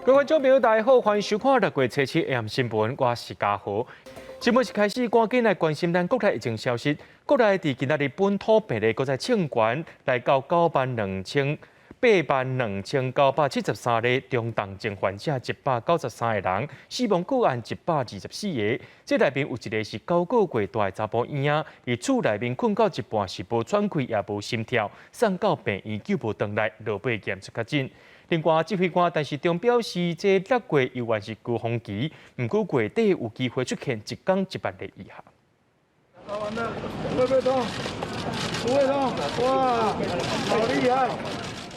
各位觀眾朋友，大家好，歡迎收看六月初七 AM 新聞，我是嘉豪。節目一開始，趕緊來關心咱國內疫情消息。國內佇今仔日本土病例閣再衝懸，來到82,973例，中重症患者193個人，死亡個案124個。這內面有一個是9個月大的查埔嬰仔，佇厝內面睏到一半是無喘氣也無心跳，送到病院救無轉來，落尾驗出確診。另外，指揮官陳時中表示，這六月猶原是高峰期，毋過月底有機會出現一工1萬例以下。會不會痛？不會痛，哇，好厲害！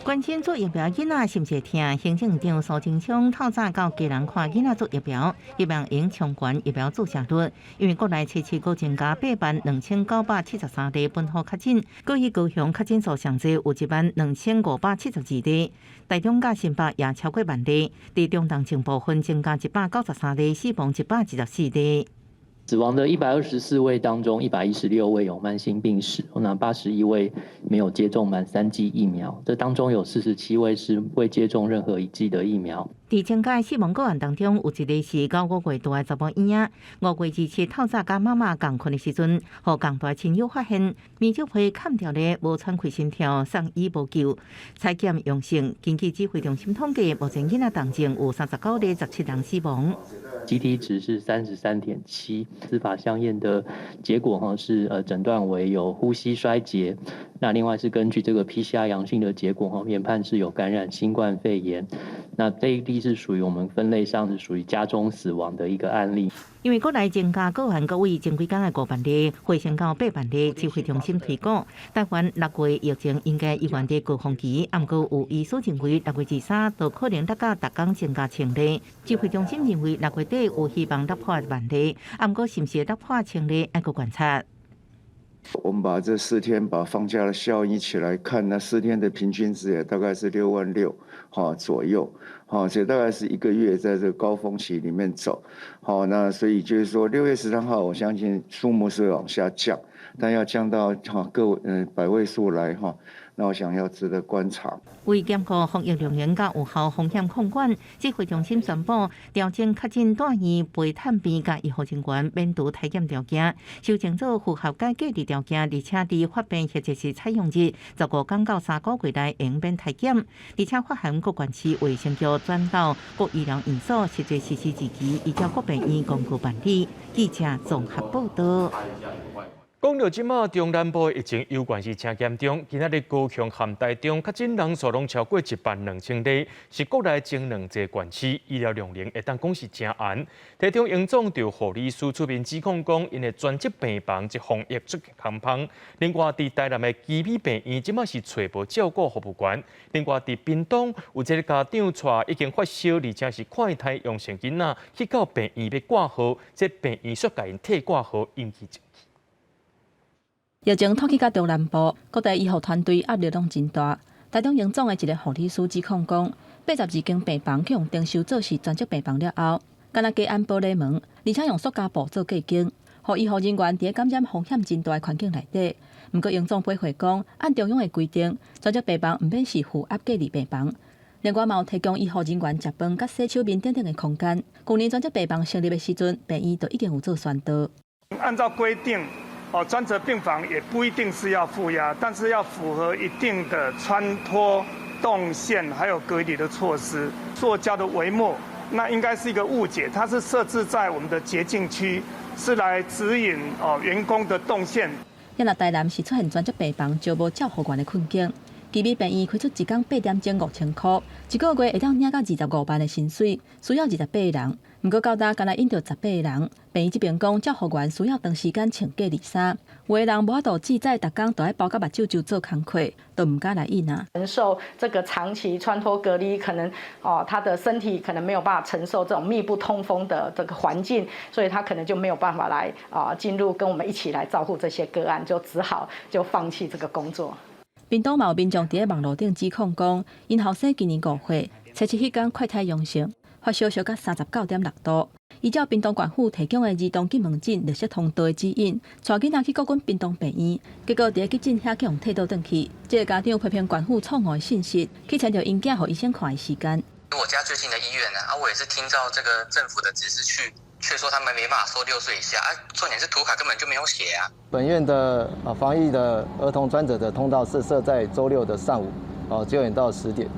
關心注疫苗囡仔是毋是會疼？行政院長蘇貞昌透早到基隆看囡仔注疫苗，希望會衝懸疫苗注射率。因為國內初七閣增加82,973例本土確診，閣以高雄確診數上濟有12,572例，台中佮新北也超過萬例。佇中重症部分增加193例，死亡124例。死亡的124位當中，116位有慢性病史，那81位沒有接種滿三劑疫苗。這當中有47位是未接種任何一劑的疫苗。佇增加死亡個案當中，有一個是9個月大的查某嬰仔，5月27透早佮媽媽仝睏的時陣，予仝住親友發現，面罩被砍掉咧，無喘氣心跳，送醫無救，採檢陽性。根據指揮中心統計，目前囡仔重症有39例，17人死亡。 CT 值是33.7，司法相驗的結果哈是診斷為有呼吸衰竭，那另外是根據這個 PCR 陽性的結果哈，研判是有感染新冠肺炎。那這一例是屬於我們分類上是屬於家中死亡的一個案例。因為國內增加個案，閣為前幾工的5萬例，回升到8萬例，指揮中心推估，台灣六月疫情應該依然佇高峰期，毋過有醫師認為6月23就可能達到逐工增加千例。指揮中心認為六月底有希望突破萬例，毋過是毋是突破千例，愛閣觀察。我們把這四天把放假的效應一起來看，那四天的平均值也大概是6萬6，哈左右，好，這大概是一個月在這個高峰期裡面走，好，那所以就是說6月13號，我相信數目是會往下降，但要降到哈個位百位數來哈，那我想要值得觀察。為兼顧防疫量能佮有效風險控管，指揮中心宣布調整確診住院陪探病佮醫護人員免除體檢條件，修正做符合該隔離條件，而且佇發病或者是採樣日15天到3個月內會免體檢，而且發函各縣市衛生局轉到各醫療院所實際實施日期，依照各病院公告辦理。記者綜合報道。講到這馬中南部疫情猶原是誠嚴重，今仔日高雄和台中確診人數攏超過1萬2千例，是國內前兩濟縣市，醫療量能會當講是誠絚。台中榮總就護理師出面指控講，𪜶的專責病房這防疫出空芳。另外，佇台南的旗美病院，這馬是揣無照顧服務員。另外，佇屏東有一个家長帶已經發燒，而且是快篩陽性囡仔去到病院欲掛號，這病院煞共𪜶退掛號，引起爭議。疫情拖去到中南部，各地醫護團隊壓力攏真大。台中榮總的一个護理師指控講，82間病房去予徵收做是專責病房了後，干焦加安玻璃門，而且用塑膠布做隔間，予醫護人員佇感染風險真大的環境內底。毋過榮總回回講，按中央的規定，專責病房毋免是負壓隔離病房。另外嘛有提供醫護人員食飯佮洗手面等等的空間。去年專責病房成立的時陣，病院就已經有做宣導。按照規定，哦，專責病房也不一定是要負壓，但是要符合一定的穿脫動線還有隔離的措施。塑膠的帷幕，那應該是一個誤解，它是設置在我們的潔淨區，是來指引哦員工的動線。現在台南是出現專責病房招無照護員的困境，旗美病院開出一工八點鐘5000箍，一個月會當領到25萬的薪水，需要28個人。毋過到今干焦𪜶著18個人，病院這邊講照護員需要長時間穿隔離衫，有的人無法度志在逐工都愛包甲目睭就做工課，都毋敢來應啊。承受這個長期穿脫隔離，可能哦他的身體可能沒有辦法承受這種密不通風的這個環境，所以他可能就沒有辦法來啊進入跟我們一起來照顧這些個案，就只好就放棄這個工作。屏東嘛有民眾佇咧網路頂指控講，𪜶後生今年5歲，初七彼工快篩陽性，發燒燒到39.6度。依照屏東縣府提供的兒童急門診綠色通道的指引，帶囡仔去國軍屏東病院，結果佇咧急診遐去予退倒轉去。這个家長批評縣府錯誤的信息，去遷就𪜶囝予醫生看的時間。我家最近的醫院呢，啊，我也是聽照這個政府的指示去，卻說他們沒辦法收6歲以下，啊，重點是圖卡根本就沒有寫啊。本院的防疫的兒童專責的通道是設在週六的上午，9點到10點。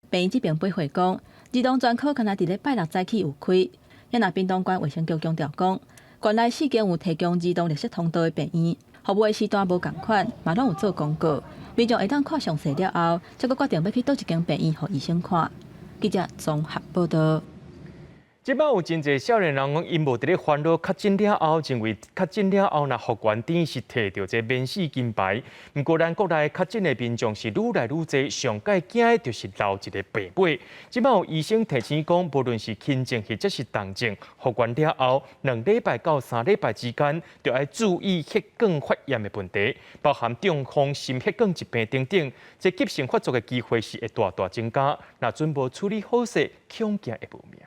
病院這邊回覆講，兒童專科敢若佇咧拜六早起有開，啊若屏東縣衛生局強調講，縣內四間有提供兒童綠色通道的病院，服務的時段無仝款，嘛攏有做公告，民眾會當看詳細了後，才閣決定欲去佗一間病院予醫生看。記者綜合報道。這擺有真濟少年人講，𪜶無佇咧煩惱確診了後，認為確診了後，若復原等於是提著這免死金牌。毋過，咱國內確診的民眾是愈來愈濟，上蓋驚的就是留一个病尾。這擺有醫生提醒講，無論是輕症或者是重症，復原了後，2禮拜到3禮拜之間，就愛注意血管發炎的問題，包含中風、心血管疾病等等。這急性發作的機會是會大大增加。若準無處理好勢，恐驚會無命。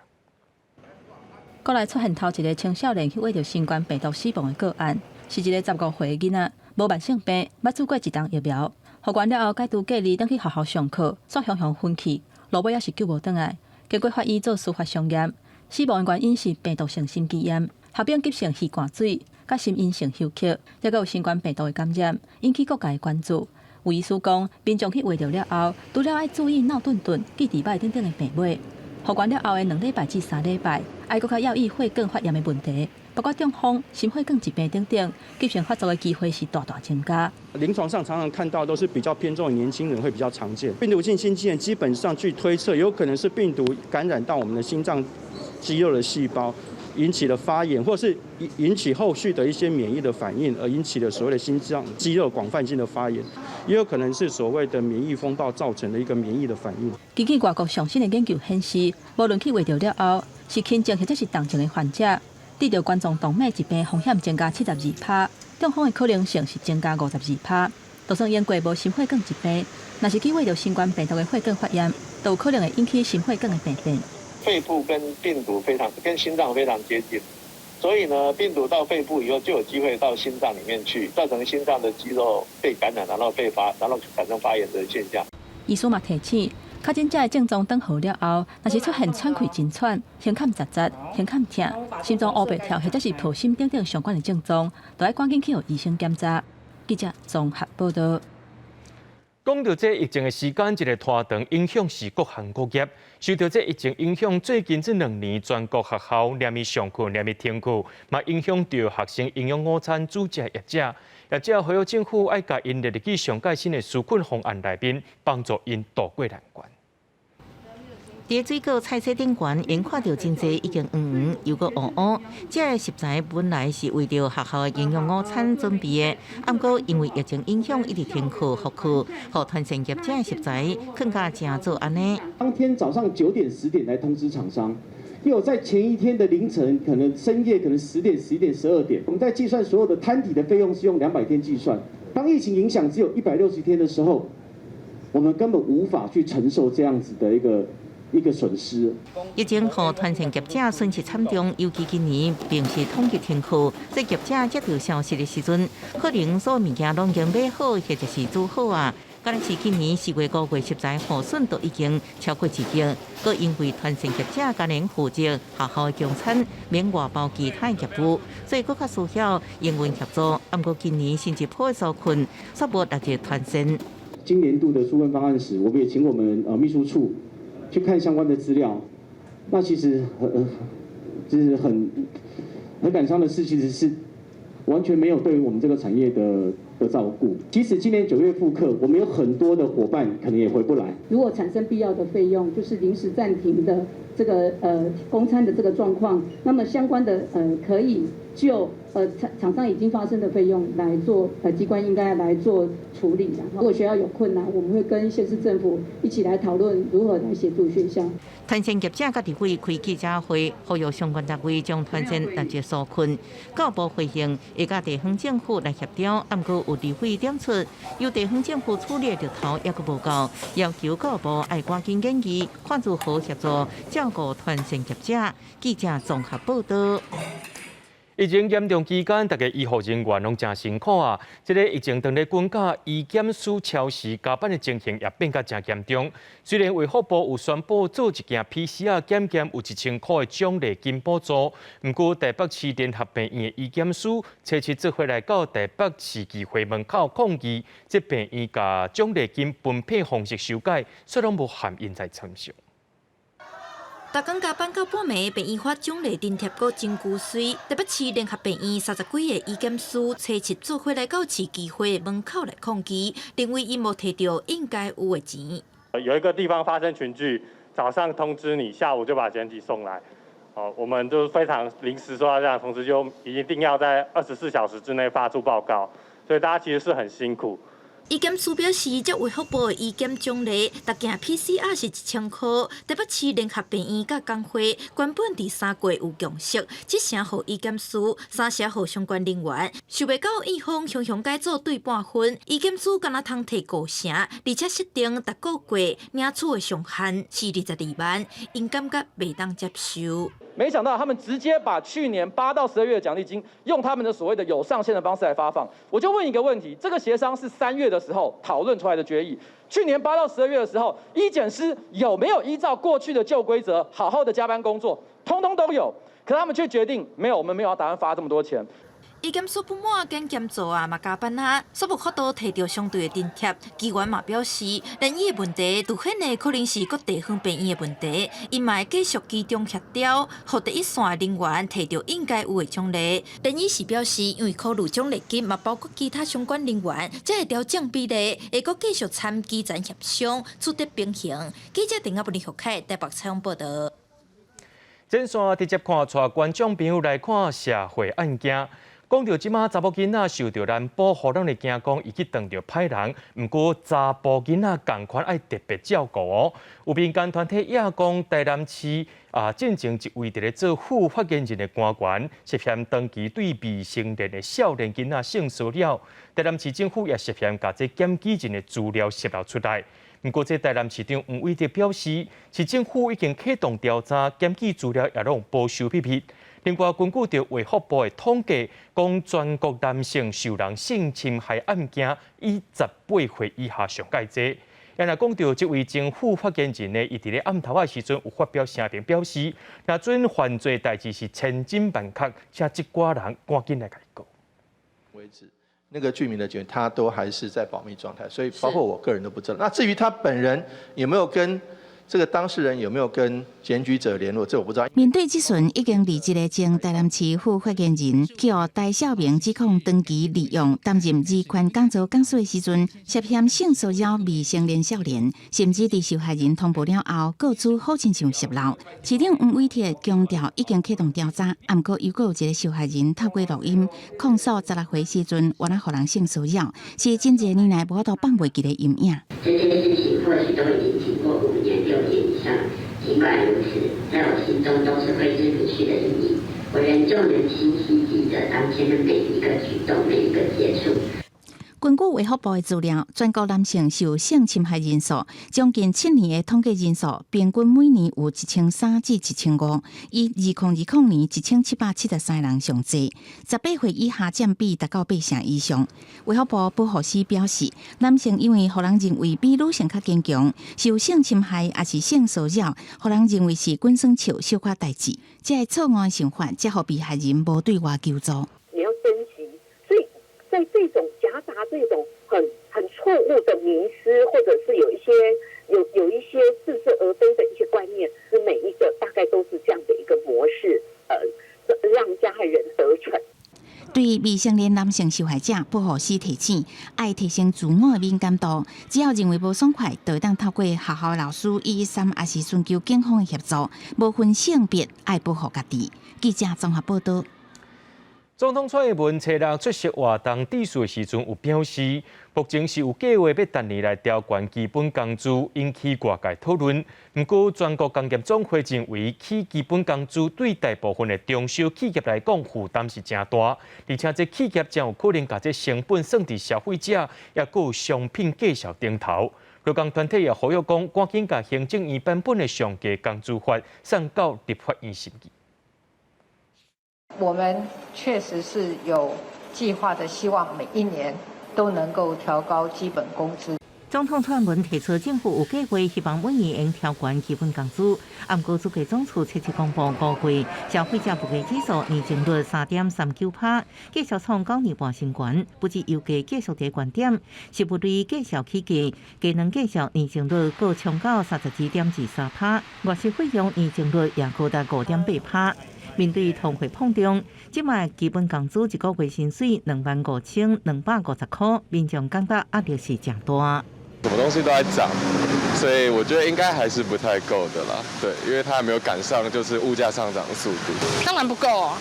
國內出現頭一个青少年去穢著新冠病毒死亡的個案，是一个15歲的囡仔，無慢性病，捌注過一針疫苗，復原了後解除隔離，轉去學校上課，煞雄雄昏去，落尾也是救無轉來。經過法醫做司法相驗，死亡的原因是病毒性心肌炎，合併急性魚罐水，佮心因性休克，抑閣有新冠病毒的感染，引起各界的關注。有醫師講，民眾去穢著了後，除了愛注意腦頓頓、記憶䆀等等的病尾。復原了後的2禮拜至3禮拜，愛閣較留意血管發炎的問題，包括中風、心血管疾病等等，急性發作的機會是大大增加。臨床上常常看到都是比較偏重年輕人會比較常見。病毒性心肌炎基本上據推測，有可能是病毒感染到我們的心臟肌肉的細胞，引起了發炎，或是引起後續的一些免疫的反應，而引起了所謂的心臟肌肉廣泛性的發炎，也有可能是所謂的免疫風暴造成的一個免疫的反應。根據外國上新的研究顯示，無論去穢著了後，是輕症或者是重症的患者，得著冠狀動脈疾病風險增加72%，中風的可能性是增加52%。就算用過無心血管疾病，若是去穢著新冠病毒的血管發炎，都有可能會引起心血管的病變。肺部跟病毒非常跟心臟非常接近，所以呢，病毒到肺部以後就有機會到心臟裡面去，造成心臟的肌肉被感染，然後被發，然後產生發炎的現象。醫師嘛提醒，確診者的症狀轉好了後，若是出現喘氣真喘、胸坎窒窒、胸坎疼、心臟烏白跳或者是抱心等等相關的症狀，都愛趕緊去予醫生檢查。記者綜合報道。講到這疫情的時間，一个拖長，影響是各行各業。受著這疫情影響，最近這2年，全國學校連續上課、連續停課，嘛影響著學生營養午餐煮食業者。業者呼籲政府愛共𪜶列入去上蓋新的紓困方案內面，幫助𪜶渡過難關。佇水果菜市頂懸，𪜶看著真濟已經黃黃又閣烏烏。這个食材本來是為著學校的營養午餐準備的，毋過因為疫情影響，一直停課復課，予團膳業者的食材囥甲誠做按呢。當天早上9點10點來通知廠商，又在前一天的凌晨，可能深夜，可能10點、11點、12點，我們在計算所有的攤體的費用是用200天計算。當疫情影響只有160天的時候，我們根本無法去承受這樣子的一個損失。疫情予團膳業者損失慘重，尤其今年並是統一停課，這業者接著消息的時陣，可能所有物件攏已經買好或者是煮好啊。敢若是今年4月、5月食材耗損都已經超過1億，閣因為團膳業者敢若負責學校的供餐，免外包其他業務，所以閣較需要營運協助。毋過今年新一波的紓困，煞無列入團膳。今年度的紓困方案時，我們也請我們秘書處去看相關的資料。那其實很，就是很感傷的事，其實是完全沒有對於我們這個產業的照顧。即使今年9月復課，我們有很多的夥伴可能也回不來。如果產生必要的費用，就是臨時暫停的這個供餐的這個狀況，那麼相關的可以就廠商已經發生的費用來做，機關應該來做處理。如果學校有困難，我們會跟縣市政府一起來討論如何來協助學校。團膳業者佮立委開記者會，呼籲相關單位將團膳納入紓困。教育部回應，會佮地方政府來協調，毋過有立委點出，由地方政府處理的頭猶閣無夠，要求教育部愛趕緊研議，看如何協助照顧團膳業者。記者綜合報道。疫情嚴重期間，逐家醫護人員攏誠辛苦啊！這个疫情當咧滾甲醫檢師超時加班的情形也變甲誠嚴重。雖然衛福部有宣布做一件 PCR 檢驗有1000箍的獎勵金補助，毋過台北市聯合病院的醫檢師初七做伙來到台北市議會門口抗議，這病院共獎勵金分配方式修改，卻攏無含𪜶在參詳。逐工加班到半暝，病院發獎勵津貼閣真龜媠。台北市聯合病院30幾个醫檢師，初七做伙來到市議會門口來抗議，認為𪜶無提著應該有的錢。有一個地方發生群聚，早上通知你，下午就把檢體送來。哦，我們就非常臨時收到這樣通知，就一定要在24小時之內發出報告，所以大家其實是很辛苦。醫檢師表示，這衛福部的醫檢獎勵，逐件 PCR 是1000箍。台北市聯合病院佮工會原本佇3月有共識，一成予醫檢師，三成予相關人員。想袂到院方雄雄改做對半分，醫檢師敢若通提五成，而且設定逐個月領取的上限是22萬，𪜶感覺袂當接受。沒想到他們直接把去年8到12月的獎勵金，用他們的所謂的有上限的方式來發放。我就問一個問題：這個協商是3月的時候討論出來的決議，去年8到12月的時候，醫檢師有沒有依照過去的舊規則好好的加班工作？通通都有，可他們卻決定沒有，我們沒有要打算發這麼多錢。醫檢師不滿減減做啊，嘛加班啊，煞無法度提著相對的津貼。議員嘛表示，連醫的問題，凸顯的可能是各地方病院的問題，𪜶嘛會繼續居中協調，予第一線的人員提著應該有的獎勵。連醫師表示，因為考慮獎勵金嘛包括其他相關人員，才會調整比例，會閣繼續參基層協商，取得平衡。記者鄧阿布林學凱台北採訪報道。前線直接看帶觀眾朋友來看社會案件。講著這馬查某囡仔受著難保，予攏會驚講伊去當著歹人。毋過查埔囡仔仝款愛特別照顧哦。有民間團體也講，台南市啊，進前一位佇咧做副發言人的官員，涉嫌長期對未成年的少年囡仔性騷擾。台南市政府也涉嫌共這檢舉人的資料洩露出來。毋過，這台南市長黃偉哲表示，市政府已經啟動調查，檢舉資料也攏保守秘密。另外，根據著衛福部的統計，講全國男性受人性侵害案件以18歲以下上蓋濟。若講著這位前副發言人呢，伊佇咧暗頭仔時陣有發表聲明表示，若準犯罪代誌是千真萬確，請這寡人趕緊來共伊告。為止，那個居民的決定，他都還是在保密狀態，所以包括我個人都不知道。那至於他本人有沒有跟這個當事人有沒有跟檢舉者聯絡？這我不知道。面對這陣已經離職的前台南市副發言人，去予戴少明指控長期利用擔任兒權講座講師的時陣，涉嫌性騷擾未成年少年，甚至佇受害人通報了後，告知好親像洩露。市長黃偉哲強調已經啟動調查，毋過又閣有一個受害人透過錄音控訴16歲時陣，原來予人性騷擾，是真濟年來無法度放袂記的陰影。這件事情或許都已經經過5年6年以上，儘管如此，在我心中都是揮之不去的陰影。我仍舊能清晰記得當天的每一個舉動，每一個接觸。根據衛福部的資料，全國男性受性侵害人數將近7年的統計人數，平均每年有1300至1500，以2020年1773人上濟，18歲以下佔比達到八成以上。衛福部保護司表示，男性因為予人認為比女性較堅強，受性侵害抑是性騷擾，予人認為是滾耍笑小可代誌，這个錯誤的想法，才予被害人無對外求助。你要珍惜，所以在這種夾雜這種很錯誤的迷思，或者是有一些似是而非的一些觀念，是每一個大概都是這樣的一個模式，讓加害人得逞。對未成年男性受害者，保護司提醒，愛提升自我的敏感度，只要認為無爽快，就會當透過學校老師113，抑是尋求警方的協助，無分性別，愛保護家己。記者綜合報道。總統蔡英文初六出席活動致辭的時陣，有表示，目前是有計劃欲逐年來調懸基本工資，引起外界討論。毋過，全國工業總會認為，起基本工資對大部分的中小企業來講負擔是誠大，而且這企業誠有可能共這成本算佇消費者，抑閣有商品價數頂頭。勞工團體也呼籲講，趕緊共行政院版本的上低工資法送到立法院審議。我們確實是有計劃的，希望每一年都能夠調高基本工資。總統蔡英文提出政府有計劃，希望每年會調懸基本工資。毋過主計總處測試公布5月消費者物價指數年增率3.39%，繼續創9年半新高，不止油價繼續佇懸點，食物類繼續起價，雞卵繼續年增率閣衝到32.23%，外食費用年增率也高達5.8%。面對通貨膨脹，這擺基本工資一個月薪水25,250塊，民眾感覺壓力是誠大。什麼東西都在漲，所以我覺得應該還是不太夠的啦。對，因為它還沒有趕上就是物價上漲的速度。當然不夠啊！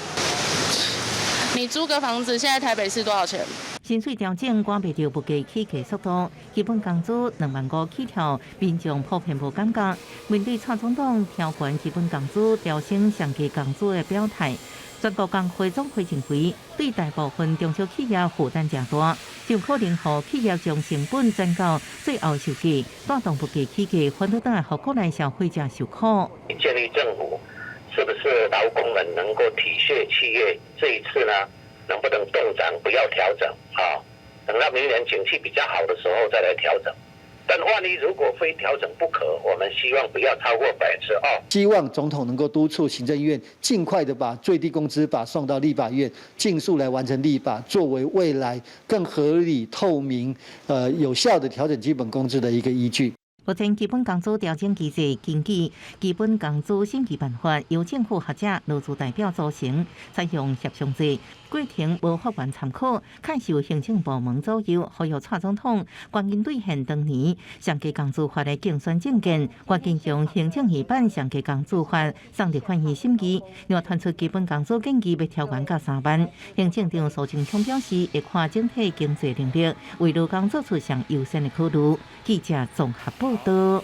你租個房子，現在台北市多少錢？薪水調整趕袂著物價起價速度，基本工資2萬5起跳，民眾普遍無感覺。面對蔡總統調懸基本工資、調升上低工資的表態，全國工會總會認為，對大部分中小企業負擔誠大，就可能予企業將成本轉到最後售價，帶動物價起價，反倒轉來予國內消費者受苦。建議政府是不是勞工們能夠體恤企業，這一次呢，能不能凍漲，不要調整啊？等到明年景氣比較好的時候再來調整。但萬一如果非調整不可，我們希望不要超過2%。希望總統能夠督促行政院盡快的把最低工資法送到立法院，盡速來完成立法，作為未來更合理、透明、有效的調整基本工資的一個依據。目前基本工資調整機制，根據基本工資審議辦法，由政府學者、勞資代表組成，採用協商制，過程無法院參考，較受行政部門左右。呼籲蔡總統趕緊兌現當年上低工資法的競選政見，趕緊將行政院版上低工資法送立法院審議。另外，傳出基本工資建議欲調懸到3萬。行政長蘇貞昌表示，會看整體經濟能力，為勞工做出上優先的考慮。記者綜合報導。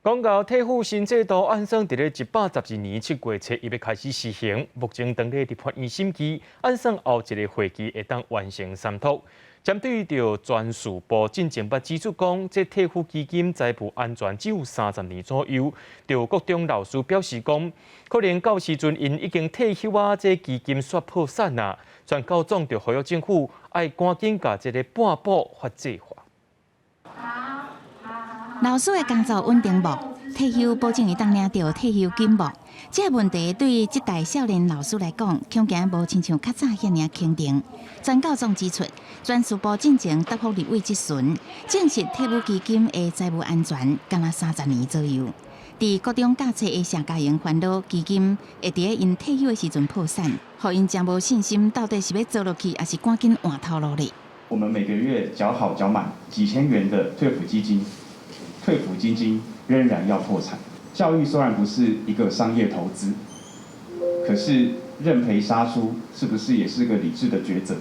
講到退撫新制度，按算佇咧112年7月初一欲開始實行，目前當咧立法院審議，按算後一个會期會當完成三讀。針對著全事部進前捌指出講，這退撫基金財務安全只有30年左右。著國中老師表示講，可能到時陣𪜶已經退休啊，這基金煞破產啊。全教總就呼籲政府愛趕緊共這个半保法制化。老師的工作穩定無？退休保證會當領著退休金無？這個問題對這代少年老師來講，恐驚無親像較早遐爾肯定。全教總指出，全事部進前答覆立委質詢，證實退撫基金的財務安全，敢若30年左右。佇國中教冊的謝家瑩煩惱基金會佇咧𪜶退休的時陣破產，予𪜶誠無信心，到底是欲做落去，抑是趕緊換頭路咧？我們每個月繳好繳滿幾千元的退撫基金。退撫基金仍然要破產。教育雖然不是一個商業投資，可是認賠殺出是不是也是個理智的抉擇？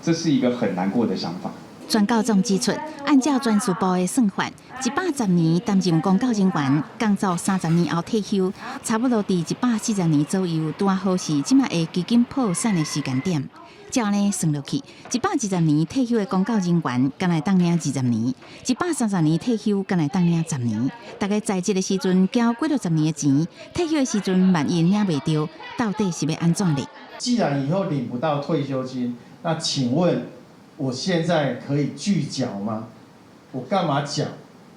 這是一個很難過的想法。全教總指出，按照全事部的算法，110年擔任公教人員，工作30年後退休，差不多佇140年左右，拄好是這擺的基金破產的時間點。照按呢算落去，120年退休的公教人員，敢若會當領20年；130年退休，敢若會當領十年。大家在職的時陣繳幾若十年的錢，退休的時陣萬一領袂著，到底是欲按怎咧？既然以後領不到退休金，那請問我現在可以拒繳嗎？我幹嘛繳？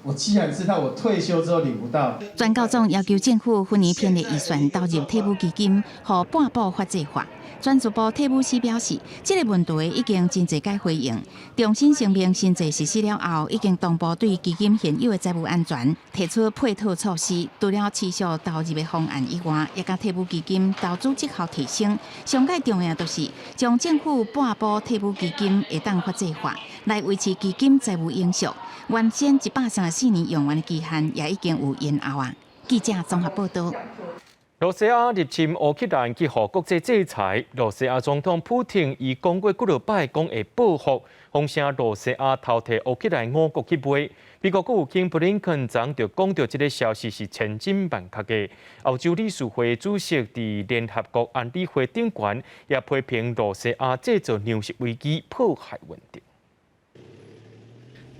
我既然知道我退休之後領不到，全教總要求政府分年編列預算投入退撫基金，予半保法制化。全事部退撫司表示，這个問題已經真濟擺回應。終身生命新制實施了後，已經同步對基金現有的財務安全提出配套措施。除了持續投入的方案以外，也共退撫基金投資績效提升。上蓋重要就是將政府半保退撫基金會當法制化，來維持基金財務永續。原先134年用完的期限也已經有延後啊。記者綜合報導。羅西亞入侵烏克蘭，去予國際制裁。羅西亞總統普廷伊講過幾落擺，講會報復，風聲羅西亞偷提烏克蘭五穀去賣。美國國務卿布林肯昨就講著這个消息是千真萬確的。歐洲理事會主席佇聯合國安理會頂懸，也批評羅西亞製造糧食危機，破壞穩定。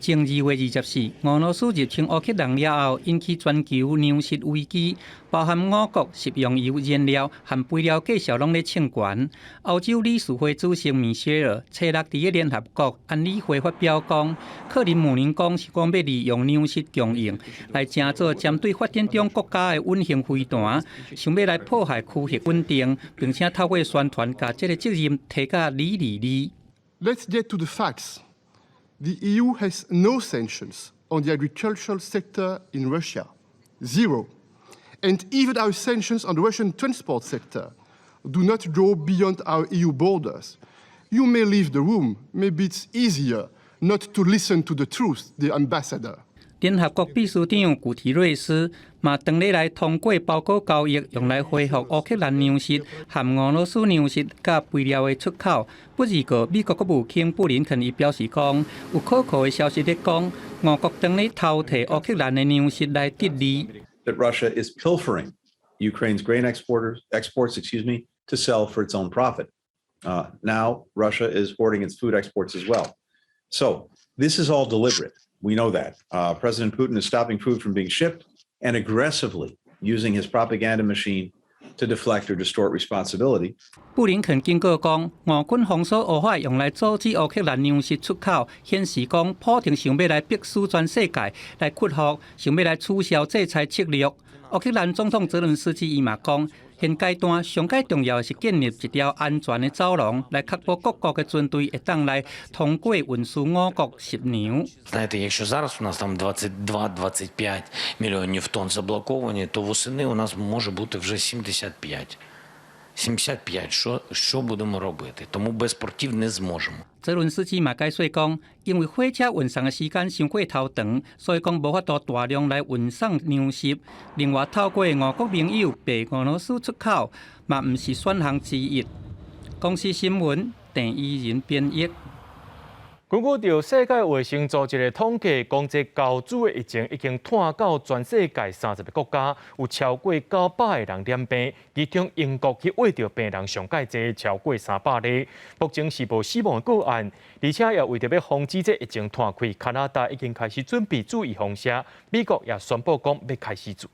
前2月24，俄羅斯入侵烏克蘭了後，引起全球糧食危機，包含五穀、食用油、燃料和肥料價數攏咧衝懸。歐洲理事會主席米歇爾初六佇個聯合國安理會發表講，克里姆林宮是講欲利用糧食供應來成做針對發展中國家的隱形飛彈，想欲來破壞區域穩定，並且透過宣傳共這个責任推共李里里。 Let's get to the facts. The EU has no sanctions on the agricultural sector in Russia. Zero. And even our sanctions on the Russian transport sector do not go beyond our EU borders. You may leave the room. Maybe it's easier not to listen to the truth, the ambassador. 聯合國秘書長古提瑞斯嘛，當日來通過包裹交易，用來恢復烏克蘭糧食和俄羅斯糧食佮肥料的出口。不過，美國國務卿布林肯伊表示講，有可靠的消息咧講，俄國當咧偷提烏克蘭的糧食來得利。 That Russia is pilfering Ukraine's grain exporters exports, excuse me, to sell for its own profit. Now Russia is hoarding its food exports as well. So this is all deliberate. We know that. President Putin is stopping food from being shipped and aggressively using his propaganda machine to deflect or distort responsibility. 布林肯警告講，俄軍封鎖烏海用來阻止烏克蘭糧食出口，顯示講普丁想欲來迫使全世界來屈服，想欲來取消制裁策略。烏克蘭總統澤倫斯基伊嘛講，現階段上蓋重要的是建立一條安全的走廊，來確保各國的軍隊會當來通過運輸五穀食糧。 Знаєте, якщо зараз у нас там 22-25 мільйонів тонн заблоковані, то восени у нас може бути вже 75. 75, що будемо робити? Тому без портів не зможемо. 澤倫斯基嘛解釋講，因為火車運送的時間傷過頭長，所以講無法度大量來運送糧食。另外，透過俄國盟友白俄羅斯出口，嘛毋是選項之一。公視新聞鄭伊仁編譯。根據著世界衛生組織的統計，講這猴痘的疫情已經湠到全世界30個國家，有超過900個人染病，其中英國去穢著病人上蓋濟，超過300例。目前是無死亡的個案，而且也為著欲防止這疫情湠開，加拿大已經開始準備注預防射，美國也宣布講欲開始注囉。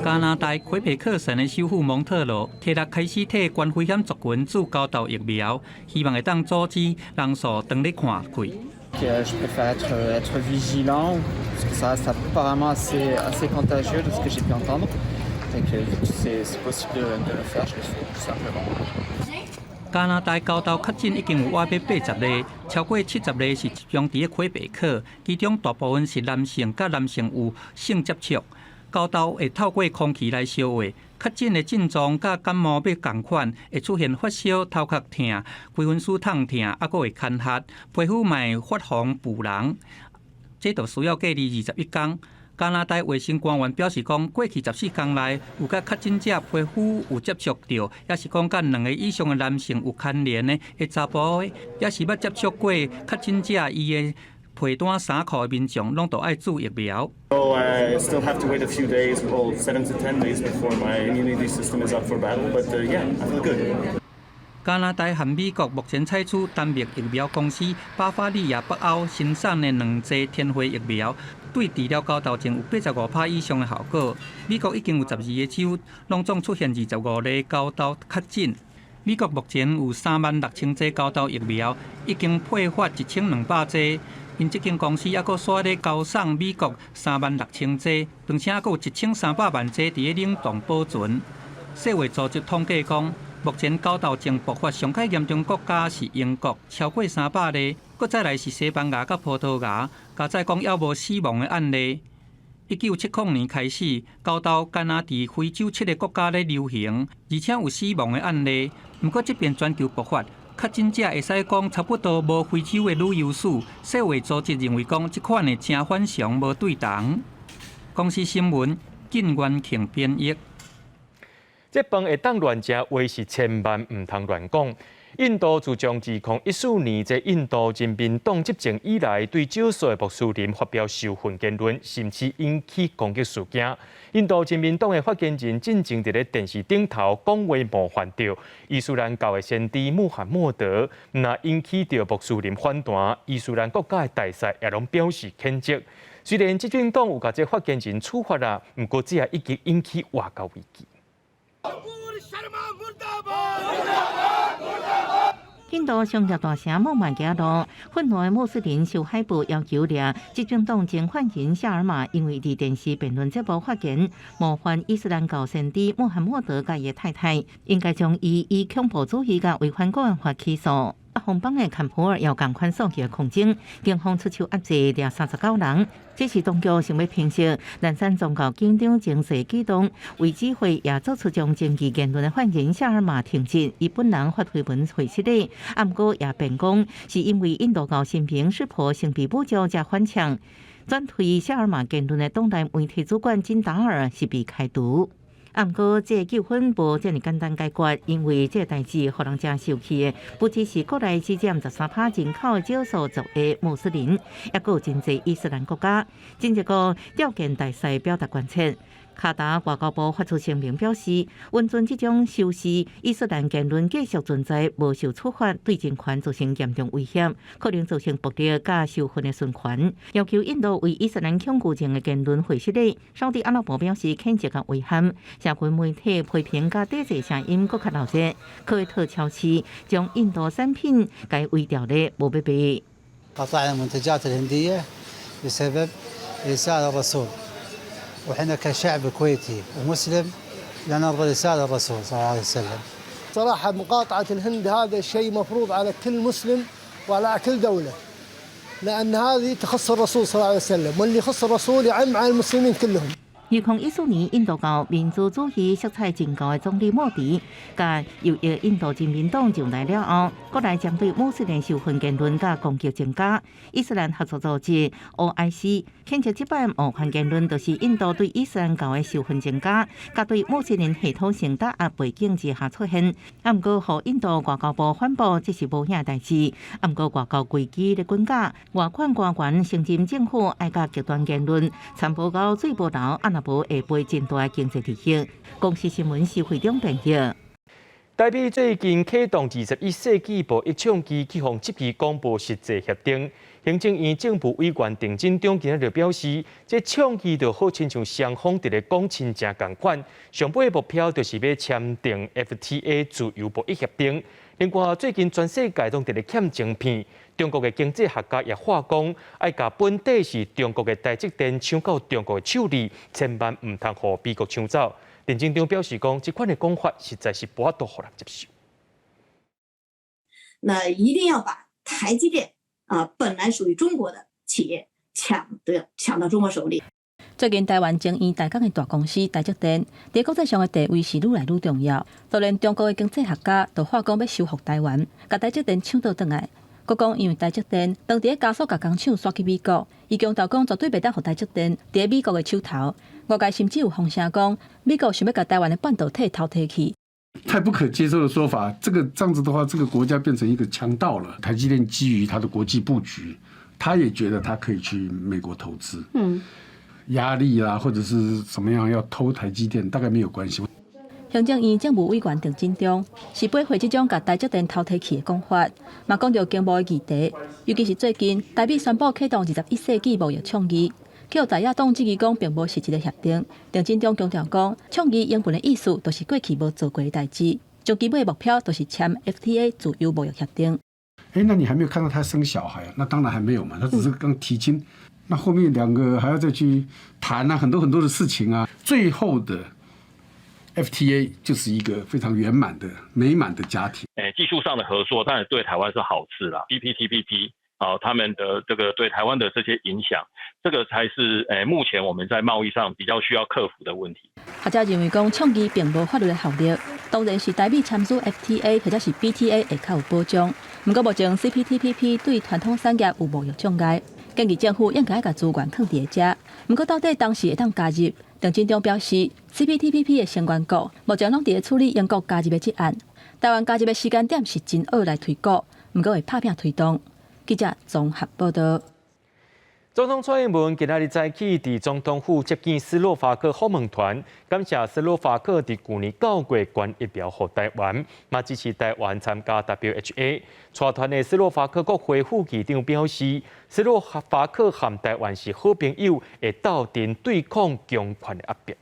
加拿大魁北克省的首府蒙特羅，提六開始替高危險族群注猴痘疫苗，希望會當阻止人數當咧擴開。 Je préfère être vigilant parce que ça reste apparemment assez contagieux de ce que j'ai pu entendre. Et que c'est possible de le faire, je le fais tout simplement. 加拿大猴痘確診已經有倚欲80例，超過70例是集中佇咧魁北克，其中大部分是男性，佮男性有性接觸。猴痘會透過空氣來相傳，確診的症狀佮感冒欲仝款，會出現發燒、頭殼疼、規身軀痛疼，猶閣會乾渴，皮膚嘛會發紅浮膿。這就需要隔離21天。加拿大衛生官員表示講，過去14天內有佮確診者皮膚有接觸著，抑是講佮兩个以上的男性有牽連的查埔，抑是捌接觸過確診者伊的被單衫褲的民眾，攏都愛注疫苗。 So I still have to wait a few days, well, 7 to 10 days before my immunity system is up for battle. But yeah, I feel good. 加拿大和美國目前採取丹麥疫苗公司巴伐利亞北歐生產的兩劑天花疫苗，對治療猴痘症有85%以上的效果。美國已經有12個州攏總出現25例猴痘確診。美國目前有36,000劑猴痘疫苗，已經配發1200劑。𪜶這間公司猶閣煞咧交送美國36,000劑，並且猶閣有1300萬劑佇咧冷凍保存。世衛組織統計講，目前猴痘症爆發上蓋嚴重國家是英國，超過300例，閣再來是西班牙佮葡萄牙，加載講猶無死亡的案例。1970年開始，猴痘敢若佇非洲七个國家咧流行，而且有死亡的案例。毋過這遍全球爆發，確診者會使講差不多無非洲的旅遊史。世衛組織認為講，這款的誠反常無對同。公視新聞，靳元慶編譯。這飯會當亂食，話是千萬毋通亂講。印度自從2014年這印度人民黨執政以來，對少數的穆斯林發表仇恨言論，甚至引起攻擊事件。印度人民黨的發言人進前佇咧電視頂頭講話冒犯著伊斯蘭教的先知穆罕默德，若引起著穆斯林反彈，伊斯蘭國家的大使也攏表示譴責。雖然執政黨有共這發言人處罰啦，毋過這也已經引起外交危機。印度商業大城孟買街路，憤怒的穆斯林受海報要求掠執政黨前發言人夏爾馬，因為佇電視辯論節目發言冒犯伊斯蘭教先知穆罕默德佮伊的太太，應該將伊以恐怖主義佮違反國安法起訴。紅邦的坎普爾有仝款數據的抗爭，警方出手壓制掠39人。這是當局想欲平息南山宗教緊張情勢舉動，維持會也做出將爭議言論的發言人夏爾馬停職，伊本人發推文回失禮，啊，毋過也辯講是因為印度教神明濕婆性被侮辱才反搶，轉推夏爾馬言論的黨內媒體主管金達爾是被開除。啊，毋過這個糾紛無遮爾簡單解決，因為這個代誌予人誠受氣的，不只是國內只佔13趴人口的少數族裔穆斯林，抑閣有真濟伊斯蘭國家，真濟個吊見大使表達關切。卡達外交部發出聲明表示，允准這種仇視伊斯蘭言論繼續存在，無受處罰，對人權造成嚴重威脅，可能造成暴力佮仇恨的循環。要求印度為伊斯蘭恐懼症的言論回失禮。沙特阿拉伯表示譴責佮遺憾，社群媒體批評佮抵制聲音閣較鬧熱。科威特超市將印度產品共圍牢咧，無欲賣。 قاطعنا المنتجات الهندية بسبب إساءة الرسول وحنا كشعب كويتي ومسلم لا نرضى الإساءة للرسول صلى الله عليه وسلم. صراحة مقاطعة الهند هذا شيء مفروض على كل مسلم وعلى كل دولة لأن هذه تخص الرسول صلى الله عليه وسلم واللي يخص الرسول يعم على المسلمين كلهم. 2014年，印度教民族主義色彩真高的總理莫迪，佮右翼印度人民黨上台了後，國內針對穆斯林仇恨言論佮攻擊增加。伊斯蘭合作組織 OIC 譴責這擺冒犯言論，就是印度對伊斯蘭教的仇恨增加，佮對穆斯林系統性打壓背景之下出現。啊，毋過，予印度外交部反駁，這是無影代誌。啊，毋過外交危機咧滾架，外管官員承認政府愛共極端言論參保到水無流，啊，若無會賠真大的經濟利益。公視新聞施會長編譯。台美最近啟動21世紀貿易倡議，去予質疑講無實際協定。行政院政務委員鄭進中今仔日表示，這倡議就好親像雙方佇咧講親情仝款，上尾目標就是欲簽訂 FTA 自由貿易協定。另外，最近全世界攏佇咧欠晶片，中國的經濟學家也話講，愛共本底是中國的台積電搶到中國的手裡，千萬毋通予美國搶走。鄭進中表示講，這款的講法實在是無法度予人接受。那一定要把台積電啊，本來屬於中國的企業搶得搶到中國手裡。最近台灣晶圓代工的大公司台積電，佇國際上的地位是愈來愈重要。就連中國的經濟學家都話講欲收復台灣，共台積電搶倒轉來。閣講因為台積電當佇咧加速共工廠徙去美國，伊強調講絕對袂當予台積電佇咧美國的手頭。外界甚至有風聲講，美國想欲共台灣的半導體偷提去。太不可接受的說法，這個這樣子的話，這個國家變成一個強盜了。台積電基於它的國際布局，他也覺得他可以去美國投資。壓力啦，或者是怎麼樣要偷台積電，大概沒有關係。行政院政務委員鄭進中是駁回這種共台積電偷提去的講法，嘛講著經貿的議題，尤其是最近台美宣布啟動21世紀貿易倡議，予在野黨質疑講並無實質的協定。鄭進中強調講，倡議英文的意思就是過去無做過的代誌，終其尾目標就是簽 FTA 自由貿易協定。欸，那你還沒有看到他生小孩啊？那當然還沒有嘛，他只是剛提親，那後面兩個還要再去談啊，很多很多的事情啊，最後的 FTA 就是一個非常圓滿的、美滿的家庭。技術上的合作當然對台灣是好事啦。CPTPP 啊，他們的這個對台灣的這些影響，這個才是目前我們在貿易上比較需要克服的問題。學者認為講，倡議並無法律的效力，當然是台美簽署 FTA 或者是 BTA 會較有保障。毋過目前 CPTPP 對傳統產業有貿易障礙，建議政府應該共資源囥佇遮。毋過到底當時會當加入？鄭進中表示，CPTPP 的成員國目前攏佇咧處理英國加入的這案，台灣加入的時間點是真好來推估，毋過會拍拚推動。記者綜合報道。總統蔡英文今仔日早起佇總統府接見斯洛伐克訪問團，感謝斯洛伐克佇舊年9月捐疫苗予台灣，嘛支持台灣參加 WHA。帶團的斯洛伐克國會副議長表示，斯洛伐克和台灣是好朋友，會鬥陣對抗強權的壓迫。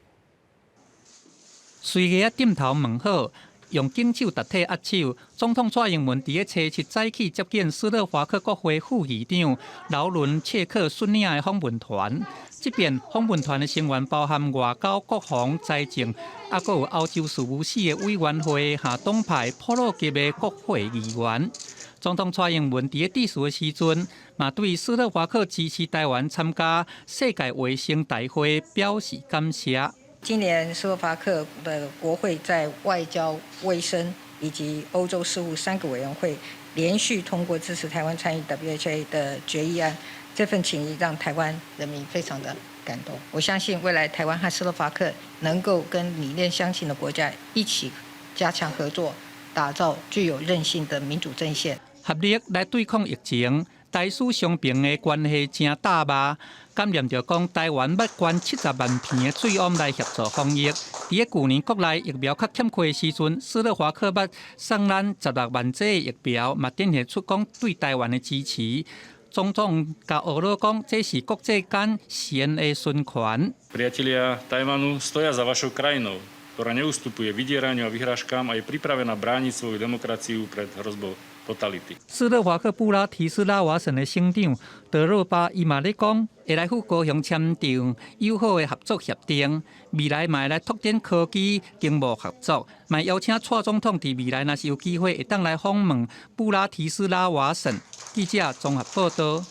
隨個點頭問好，用敬手代替握手。總統蔡英文佇咧初七早起接見斯洛伐克國會副議長勞倫切克率領的訪問團。這遍訪問團的成員包含外交、國防、財政，抑閣有歐洲事務四个委員會下黨派普魯級的國會議員。總統蔡英文佇咧致辭的時陣，嘛對斯洛伐克支持台灣參加世界衛生大會表示感謝。今年斯洛伐克的國會在外交、衛生以及歐洲事務三個委員會連續通過支持台灣參與 WHA 的決議案，這份情誼讓台灣人民非常的感動。我相信未來台灣和斯洛伐克能夠跟理念相近的國家一起加強合作，打造具有韌性的民主陣線。合力來對抗疫情，台斯雙邊的關係誠踏實。感念著講，台灣欲捐70萬片的喙罨來協助防疫。佇咧舊年國內疫苗較欠缺的時陣，斯洛伐克欲送咱16萬劑的疫苗，嘛展現出講對台灣的支持。總統共呵咾講，這是國際間善的循環。 Priatelia Tajvanu stoja za vašou krajinou, ktorá neustupuje vydieraniu a vyhrážkam a je pripravená brániť svoju demokraciu pred hrozbou totality. 斯洛伐克布拉提斯拉瓦省的省長德洛巴伊嘛咧講，會來赴高雄簽訂友好的合作協定，未來嘛會來拓展科技經貿合作，嘛邀請蔡總統佇未來若是有機會，會當來訪問布拉提斯拉瓦省。記者綜合報道。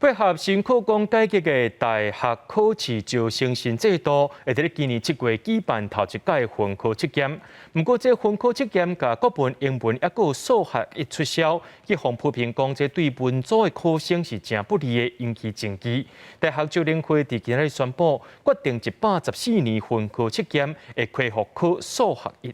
配合新課綱改革的大學考試招生新制度，會佇咧今年7月舉辦頭一屆分科測驗。毋過，這分科測驗共國文、英文抑閣數學一取消，去予批評講這對文組的考生是誠不利的，引起爭議。大學招聯會佇今仔日宣布，決定114年分科測驗會恢復考數學一。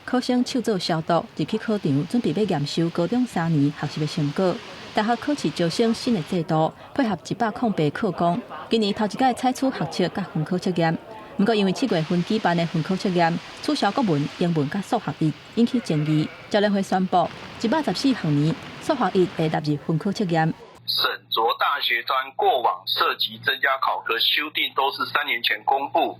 考生手做消毒，入去考場，準備欲驗收高中3年學習的成果。大學考試招生新的制度，配合108課綱，今年頭一屆採取學測佮分科測驗。毋過因為7月份舉辦的分科測驗取消國文、英文佮數學一，引起爭議。招聯會宣布，114學年數學一會納入分科測驗。審酌大學端過往涉及增加考科修訂都是3年前公布，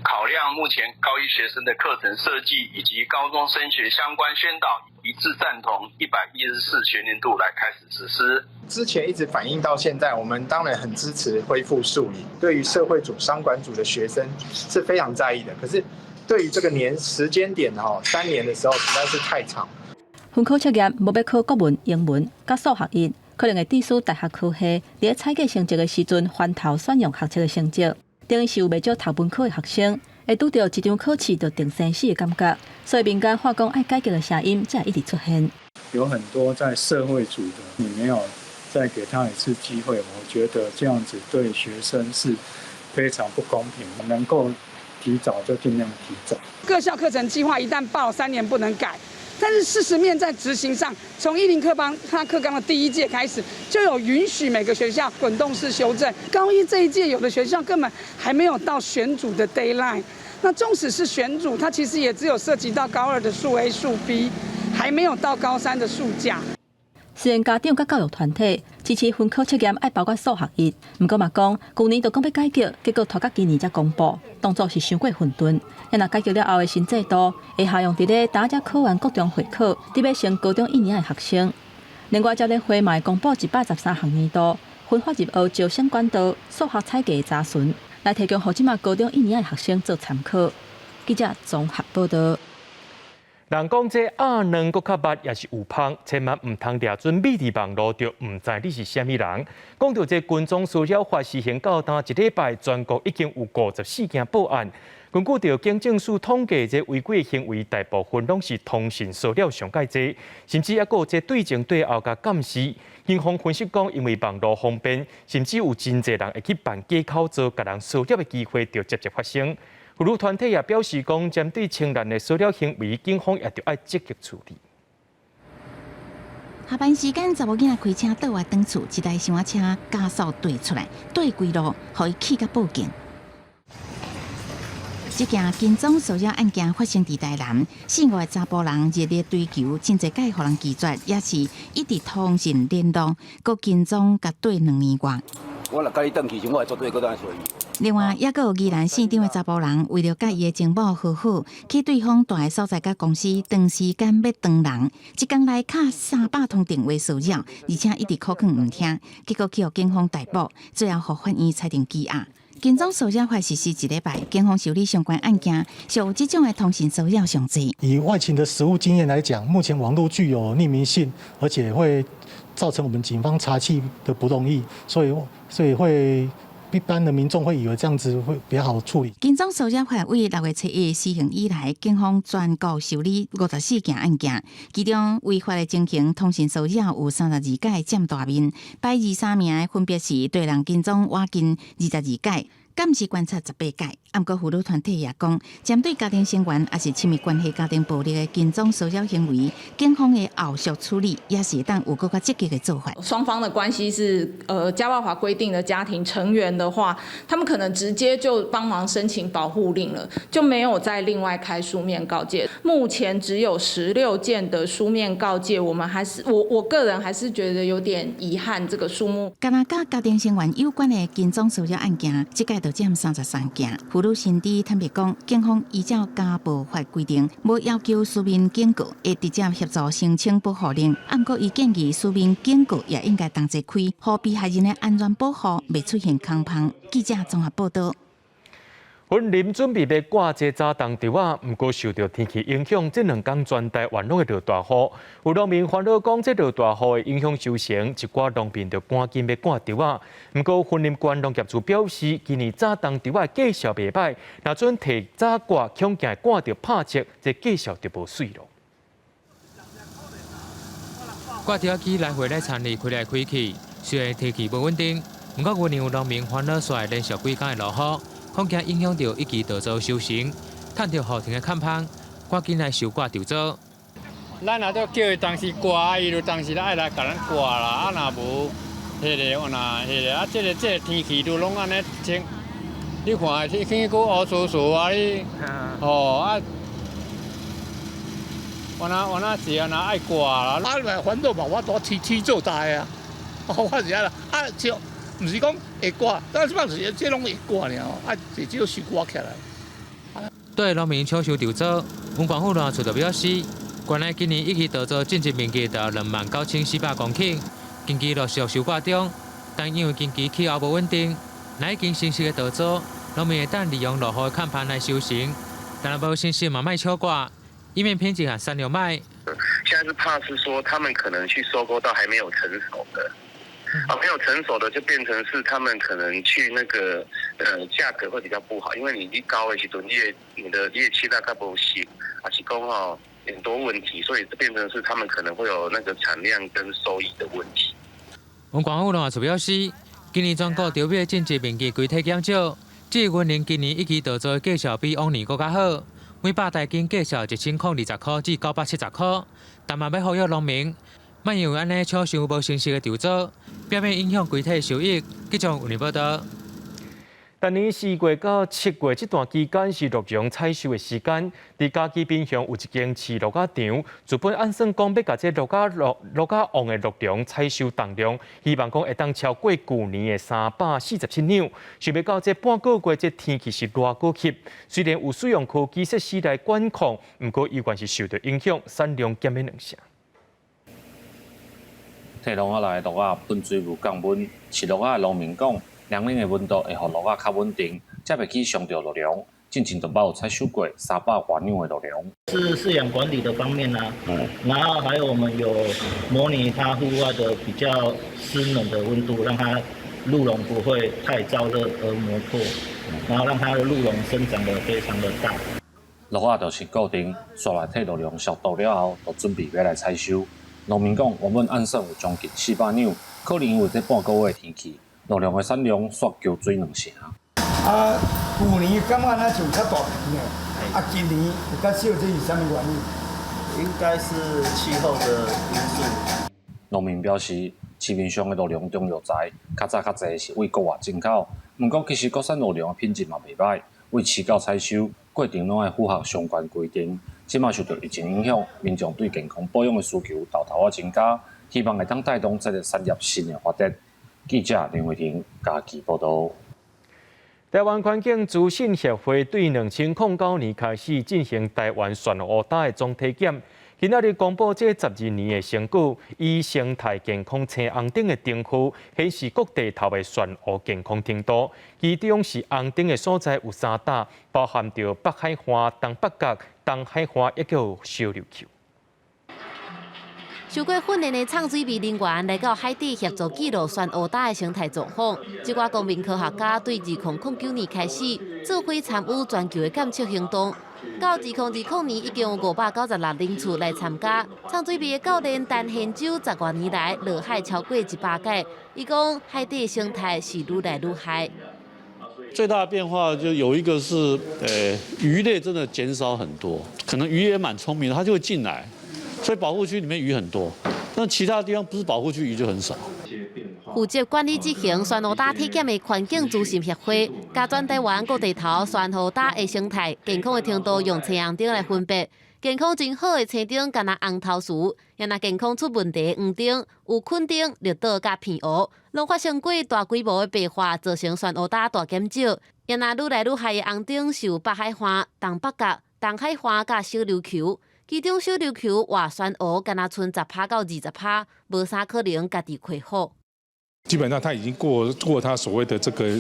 考量目前高一學生的課程設計以及高中升學相關宣導，一致贊同114學年度來開始實施。之前一直反映到現在，我們當然很支持恢復數理，對於社會組、商管組的學生是非常在意的。可是對於這個年時間點哈，3年的時候實在是太長。分科測驗無欲考國文、英文佮數學一，可能會致使大學科系佇咧採計成績的時陣，翻頭選用學測的成績，等於是有袂少讀文科的學生會拄著一場考試就定生死的感覺，所以民間喊講愛改革的聲音才會一直出現。有很多在社會組的，你沒有再給他一次機會，我覺得這樣子對學生是非常不公平。能夠提早就盡量提早。各校課程計劃一旦報3年不能改。但是事實面在執行上，從10課綱它課綱的第一屆開始，就有允許每個學校滾動式修正。高一這一屆，有的學校根本還沒有到選組的 deadline。那縱使是選組，它其實也只有涉及到高二的數 A、數 B，還沒有到高三的數甲。雖然家長佮教育團體支持分科測驗愛包括數學一，毋過嘛講，舊年就講欲改革，結果拖到今年才公布，當作是傷過混沌。若改革了後的新制度，會效用佇咧今才考完國中會考，準備升高中一年的學生。另外，招聯會嘛會公布113學年度分發入學招生管道數學採計查詢，來提供予這馬高中一年的學生做參考。記者綜合報道。人講這鴨卵閣較密，也是有芳，千萬毋通掠準秘佇網路，就毋知你是啥物人。講著這跟蹤騷擾法施行到今一禮拜，全國已經有54件報案。根據著警政署統計，這違規行為大部分攏是通訊騷擾上蓋濟，甚至抑閣有這對前對後共監視。警方分析講，因為網路方便，甚至有真濟人會去辦假口座，共人騷擾的機會就捷捷發生。婦女團體也表示講，針對青年的騷擾行為，警方也著愛積極處理。下班時間，查某囡仔開車倒來轉厝，一台小車加速對出來，對規路，予伊氣甲報警。這件跟蹤騷擾案件發生佇台南，四五个查埔人熱烈追求，真濟擺予人拒絕，也是一直通訊聯絡，閣跟蹤共對2年外。我若佮你轉去時，我會絕對閣轉來相伊。另外，抑閣有宜蘭縣長的查埔人，為著佮伊的情某和好，去對方蹛的所在佮公司長時間欲當人，一工內敲300通電話騷擾，而且一直苦勸毋聽，結果去予警方逮捕，最後予法院裁定羈押。跟蹤騷擾法實施一禮拜，警方受理相關案件，屬這種的通訊騷擾上濟。以外勤的實務經驗來講，目前網絡具有匿名性，而且會造成我們警方查緝的不容易，所以會一般的民眾會以為這樣子會比較好處理。跟蹤騷擾法為6月7日施行以來，警方全國受理54件案件，其中違法的情形通訊騷擾有32起佔大面，排二三名的分別是對人跟蹤倚近22起。監視觀察18起，毋過婦女團體也講，針對家庭成員抑是親密關係家庭暴力的跟蹤騷擾行為，警方的後續處理也是會當有閣較積極的做法。雙方的關係是家暴法規定的家庭成員的話，他們可能直接就幫忙申請保護令了，就沒有再另外開書面告誡。目前只有16件的書面告誡，我們還是我個人還是覺得有點遺憾，這個數目。敢若佮家庭成員有關的跟蹤騷擾案件，這屆就佔33件。婦女新知坦白講，警方依照家暴法規定，無要求書面警告，會直接協助申請保護令。毋過，伊建議書面警告也應該同齊開，予被害人的安全保護袂出現空縫。記者綜合報道。雲林準備欲掛這早冬稻仔，毋過受著天氣影響，這兩工全台灣攏會落大雨。有農民煩惱講，這落大雨會影響收成，一寡農民就趕緊欲掛稻仔。毋過雲林縣農業處表示，今年早冬稻仔果數袂䆀，若準提早掛，恐驚掛著拍折，這果數就無媠囉。掛稻仔機來回咧田裡開來開去，雖然天氣無穩定，毋過雲林有農民煩惱，煞連續幾工會落雨。恐驚影響著一季稻作收成，趁著雨停的空縫，趕緊來收割稻作。咱若都叫伊當時割，伊就當時愛來共咱割啦。啊，若無，彼个，若彼个，啊，這個天氣都攏按呢晴，你看天氣閣烏挲挲啊！你，吼啊，我那是按那愛割啦。啊，來煩惱嘛，我都天天做大啊，我是按呢，啊，就。毋是講會割，但是這擺是這攏會割爾，啊，至少收割起來。對農民搶收稻作，雲縣府農業處就表示，縣內今年一季稻作種植面積達29,400公頃，近期陸續收割中。但因為近期氣候無穩定，若已經成熟的稻作，農民會當利用落雨的空縫來收成，但若無成熟嘛，莫搶割，以免品質和產量䆀。現在是怕是說，他們可能去收購到還沒有成熟的。啊，沒有成熟的就變成是他們可能去那個，價格會比較不好，因為你一高的時陣，你的期大概無熟，啊是講吼很多問題，所以變成是他們可能會有那個產量跟收益的問題。雲縣府農業處表示，今年全國稻米種植面積整體減少，至於雲林今年一季稻作的果數比往年閣較好，每百大斤果數1020塊至970塊，但嘛欲呼籲農民，莫因為按呢搶收無成熟的稻作，避免影響整體收益。記者有報道。逐年4月到7月這段期間是鹿茸採收的時間。佇嘉義濱鄉有一間飼鹿仔場，資本按算講欲共這鹿仔鹿鹿仔旺的鹿茸採收重量，希望講會當超過舊年的347兩。想袂到這半個月這天氣是偌閣翕，雖然有使用科技設施來管控，毋過猶原是受著影響，產量減欲兩成。替籠仔內鹿仔噴水霧降溫，飼鹿仔的農民講，涼冷的溫度會予鹿仔較穩定，才袂去傷著鹿茸。進前就捌有採收過300外兩的鹿茸。是飼養管理的方面啊，然後還有我們有模擬它戶外的比較濕冷的溫度，讓它鹿茸不會太燥熱而磨破，然後讓它的鹿茸生長得非常的大。鹿仔就是固定煞來替鹿茸消毒了後，就準備欲來採收。農民講，原本按算有將近400兩，可能因為這半個月的天氣，鹿茸的產量煞澆水兩成。啊，舊年感覺若像較大片的，啊，今年有較少，這是啥物原因？應該是氣候的因素。農民表示，市面上的鹿茸中藥材，較早較濟是對國外進口，毋過其實國產鹿茸的品質嘛袂䆀，對飼到採收過程攏愛符合相關規定。這馬受著疫情影響，民眾對健康保養的需求沓沓仔增加，希望會當帶動這个產業新的發展。記者林慧婷嘉義報導。台灣環境資訊協會對2009年開始進行台灣懸烏焦的總體檢，今仔日公布這12年的成果，以生態健康青紅燈的燈號顯示各地頭的懸烏健康程度，其中是紅燈的所在有三搭，包含著北海岸、東北角、東海岸，抑閣有小琉球。受過訓練的藏水味人員來到海底協助記錄懸烏焦的生態狀況。這寡公民科學家對2009年開始，做伙參與全球的監測行動。到2020年，已經有596人次來參加。藏水味的教練陳賢洲十外年來落海超過100擺，伊講海底生態是愈來愈害。最大的變化就有一個是，魚類真的減少很多，可能魚也蠻聰明的，它就會進來。所以保護區裡面魚很多，但其他地方不是保護區，魚就很少。負責管理執行懸烏焦體檢的環境資訊協會，共全台灣各地頭懸烏焦的生態健康的程度用青紅燈來分別，健康真好的青燈敢若紅頭薯，若若健康出問題黃燈有墾丁、綠島佮澎湖，攏發生過大規模的白化，造成懸烏焦大減少。若若愈來愈害的紅燈是有北海岸、東北角、東海岸佮小琉球。其中小琉球活懸烏敢若賰10%到20%，無啥可能家己恢復。基本上，它已經過它所謂的這個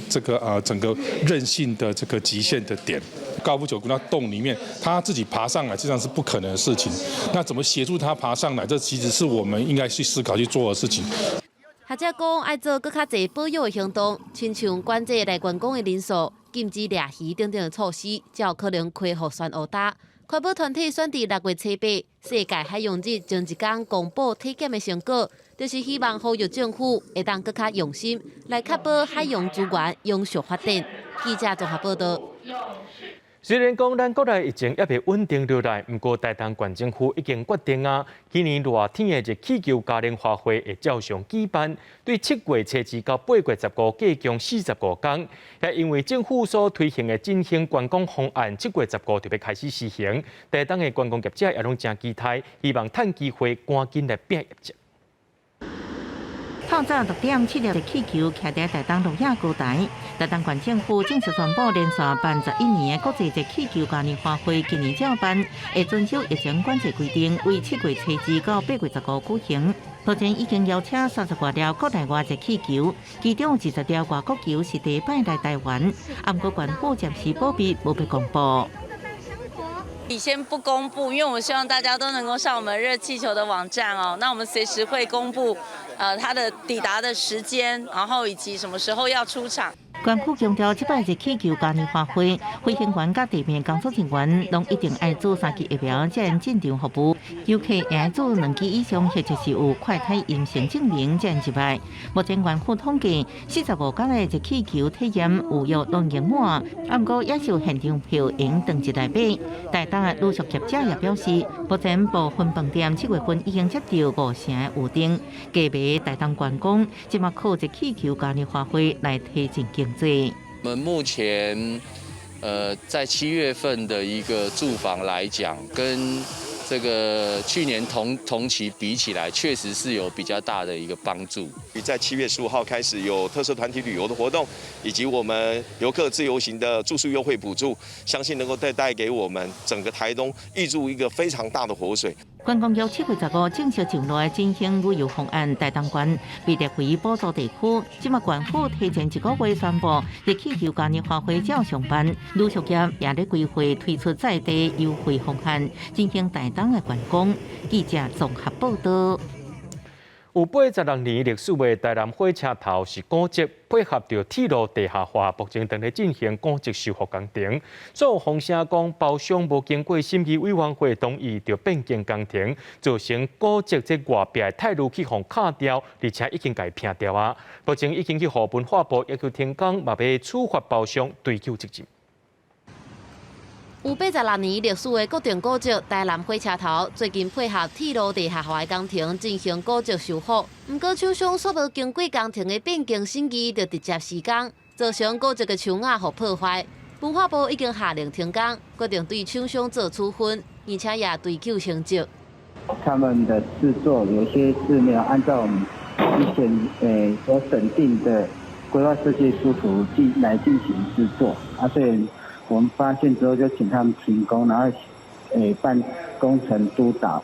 整個韌性的這個極限的點。高爾夫球棍到洞裡面，它自己爬上來，實際上是不可能的事情。那怎麼協助它爬上來？這其實是我們應該去思考去做的事情。學者講，愛做閣較濟保育的行動，親像管制來觀光的人數、禁止掠魚等等的措施，才有可能恢復懸烏焦。環保團體選佇6月初8，世界海洋日前一工公布體檢的成果，就是希望呼籲政府會當閣較用心來確保海洋資源永續發展。記者綜合報導。雖然講咱國內疫情猶未穩定落來，毋過台東縣政府已經決定啊，今年熱天的熱氣球嘉年華會會照常舉辦，對7月初2到8月15，計共45天。也因為政府所推行的振興觀光方案，7月15就欲開始施行。台東的觀光業者也攏誠期待，希望趁機會趕緊來拼業績。透早6點7粒熱氣球徛佇台東鹿野高台，台東縣政府正式宣布連續辦11年的國際熱氣球嘉年華會，今年照辦，會遵守疫情管制規定，為7月初2到8月15舉行。目前已經邀請30外粒國內外熱氣球，其中20粒外國球是第一擺來台灣，毋過縣府暫時保密，無欲公布。你先不公布，因為我們希望大家都能夠上我們熱氣球的網站哦。那我們隨時會公布，它的抵達的時間，然後以及什麼時候要出場。縣府強調，這擺熱氣球嘉年華會，飛行員佮地面工作人員攏一定愛注三劑疫苗，才能進場服務。遊客也愛注兩劑以上，或者是有快篩陰性證明，才能入來。目前縣府統計，45工的熱氣球體驗預約攏已經滿，毋過也是有現場票會用當日來買。台東的旅宿業者也表示，目前部分飯店7月份已經接到五成的預訂，加碼台東觀光，這馬靠熱氣球嘉年華會來提振經濟。我們目前，在7月份的一個住房來講，跟這個去年同期比起來，確實是有比較大的一個幫助。在7月15號開始有特色團體旅遊的活動，以及我們遊客自由行的住宿優惠補助，相信能夠帶給我們整個台東挹注一個非常大的活水。觀光局7月15正式上路的振興旅遊方案，台東縣被列為補助地區。這馬縣府提前一個月宣布，熱氣球嘉年華會照常辦，旅宿業也咧規劃推出在地優惠方案，振興台東的觀光。記者綜合報導。有86年歷史的台南火車頭是古蹟，配合著鐵路地下化，目前正咧進行古蹟修復工程。所有風聲講包商無經過審議委員會同意，就變更工程，造成古蹟這外壁的鈦鋁去予敲掉，而且已經共拚掉啊！目前已經去予文化部要求停工，嘛欲處罰包商追究責任。有86年歷史的國定古蹟台南火車頭，最近配合鐵路地下化的工程進行古蹟修復。毋過廠商煞無經過工程的變更審議，就直接施工，造成古蹟的牆仔予破壞。文化部已經下令停工，決定對廠商做處分，而且也追究刑責。他們的製作有些是沒有按照我們之前所審定的規劃設計書圖進來進行製作，啊，所以我們發現之後就請他們停工，然後辦工程督導。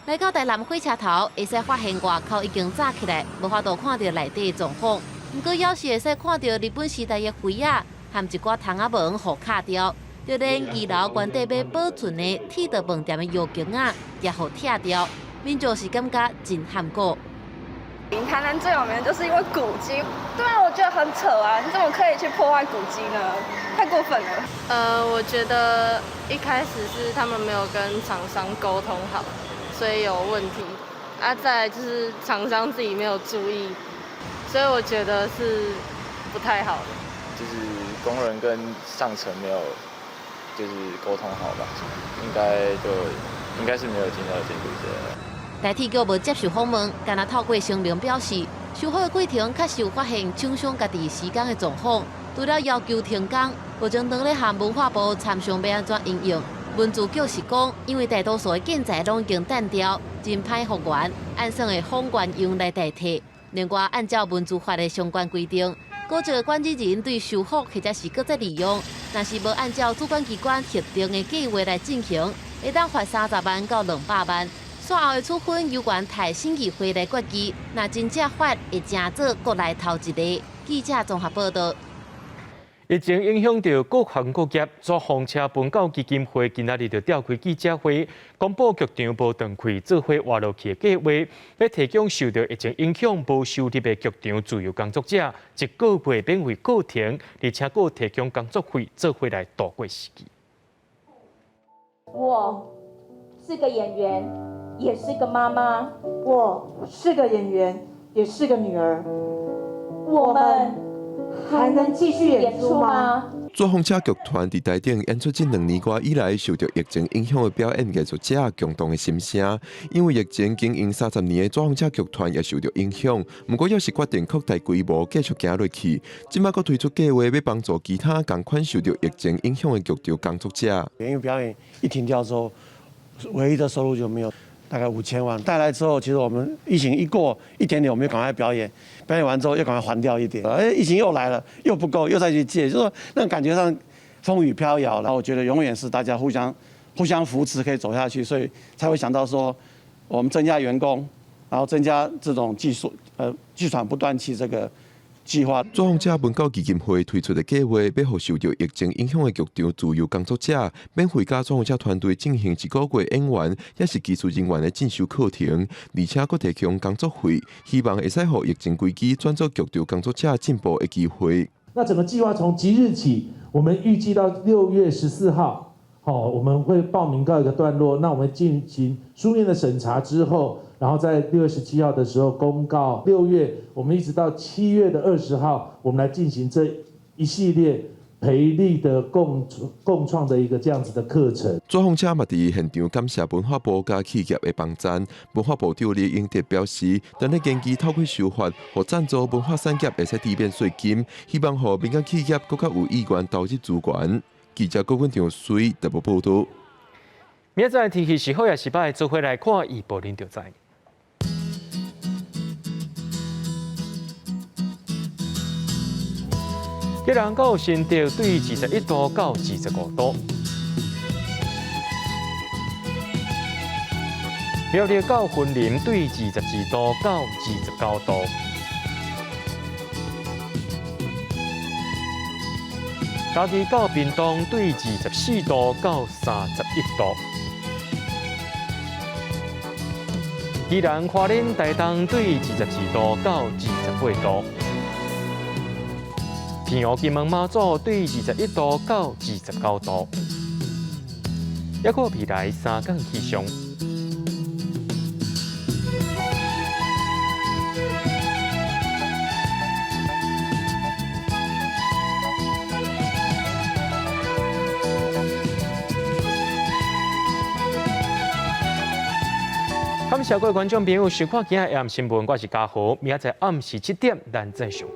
來到台南火車頭，會使發現外口已經炸起來，無法度看著內底狀況。毋過，猶是會使看著日本時代的灰仔和一寡窗仔門予敲掉，就連二樓原底欲保存的鐵道飯店的藥鏡仔也予拆掉。民眾是感覺真罕古。台南最有名就是因為古蹟，對啊，我覺得很扯啊！你怎麼可以去破壞古蹟呢？太過分了。我覺得一開始是他們沒有跟廠商溝通好，所以有問題。啊，再來就是廠商自己沒有注意，所以我覺得是不太好的。就是工人跟上層沒有就是溝通好吧，應該是沒有盡到監督責任。台鐵局無接受訪問，干焦透過聲明表示，修復的過程確實有發現廠商家己施工的狀況，除了要求停工，目前正咧和文化部參詳欲按怎應用。文資局是講，因為大多數的建材攏已經彈掉，真歹復原，按算會仿原樣來代替。另外，按照文資法的相關規定，古蹟的管理人對修復或者是閣再利用，若是無按照主管機關核定的計畫來進行，會當罰30萬到200萬。煞後的處分由原台審議會來決議，若真正罰，會成做國內頭一例。記者綜合報導。疫情影響著各行各業，紙風車文教基金會今仔日就召開記者會，公布劇場無斷開做伙活落去的計劃，欲提供受著疫情影響無收入的劇場自由工作者一個月免費課程，而且閣提供工作費做伙來度過時期。我是個演員，也是個媽媽。我是個演員，也是個女兒。我們還能繼續演出嗎？紙風車劇團佇台頂演出這2年外以來，受著疫情影響的表演藝術者共同的心聲。因為疫情經營30年的紙風車劇團也受著影響，毋過猶是決定擴大規模，繼續行落去。這擺閣推出計劃，欲幫助其他仝款受著疫情影響的劇場工作者。因為表演一停掉之後，唯一的收入就沒有，大概5000萬。帶來之後，其實我們疫情一過一點點，我們就趕快表演，表演完之後又趕快還掉一點。哎，疫情又來了，又不夠，又再去借，就是說那種感覺上風雨飄搖。然後我覺得永遠是大家互相扶持，可以走下去，所以才會想到說，我們增加員工，然後增加這種技術，劇場不斷氣這個計劃。紙風車文教基金會推出的計劃，欲予受著疫情影響的劇場自由工作者，免費佮紙風車團隊進行一個月演員，抑是技術人員的進修課程，而且閣提供工作費，希望會使予疫情危機轉做劇場工作者進步的機會。那整個計劃從即日起，我們預計到6月14號，好，我們會報名告一個段落。那我們進行書面的審查之後，然後在6月17號的時候公告。6月，我們一直到7月的20號，我們來進行這一系列培力的共創的一個這樣子的課程。紙風車嘛佇現場感謝文化部佮企業的幫贊。文化部長李永得表示，正咧研究透過修法，予贊助文化產業會使抵免稅金，希望予民間企業閣較有意願投入資源。記者郭文長水特報報導。明仔載天氣是好抑是䆀，做伙來看預報，恁就知。基隆到新竹對21度到25度，苗栗到雲林對22度到29度，嘉義到屏東對24度到31度，宜蘭花蓮台東對22度到28度。澎湖金門馬祖對21度到29度，抑閣未來3工氣象。感謝各位觀眾朋友收看今仔暗新聞，我是嘉豪，明仔載暗時7點，咱再相會。